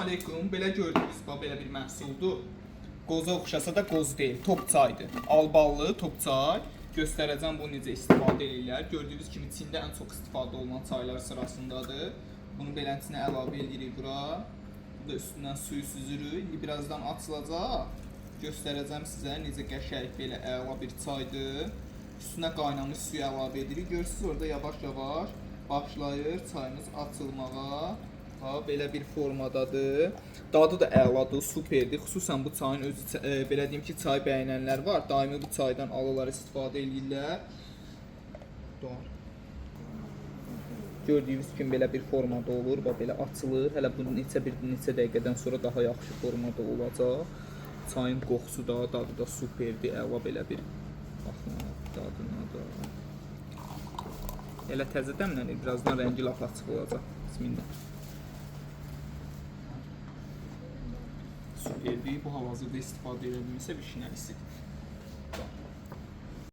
Aleyküm. Belə gördüyünüz bax belə bir məhsuldur. Qoza oxşasa da qoz deyil, top çaydır. Alballı top çay. Göstərəcəm bunu necə istifadə edirlər. Gördüyünüz kimi Çində ən çox istifadə olunan çaylar sırasındadır. Bunu beləsinə əlavə edirik bura. Bu da üstündən suyu süzürük. İndi birazdan açılacaq. Göstərəcəm sizə necə qəşəng belə əla bir çaydır. Üstünə qaynamış suyu əlavə edirik. Görürsüz orada yavaş-yavaş başlayır çayımız açılmağa. Ha, belə bir formadadır. Dadı da əladır, superdir. Xüsusən bu çayın özü belə deyim ki, çay bəyənənlər var. Daimi bu çaydan alırlar, istifadə eləyirlər. Doğru. Gördüyünüz kimi belə bir formada olur, bax belə açılır. Hələ bu neçə bir neçə dəqiqədən sonra daha yaxşı formada olacaq. Çayın qoxusu da, dadı da superdir, əla belə bir. Baxın dadına da. Elə təzə dəmlənir, birazdan rəngi lap açıq olacaq. Bismillah. Superdir. Bu hal-hazırda istifadə edildiyimizsə vişnəlisidir.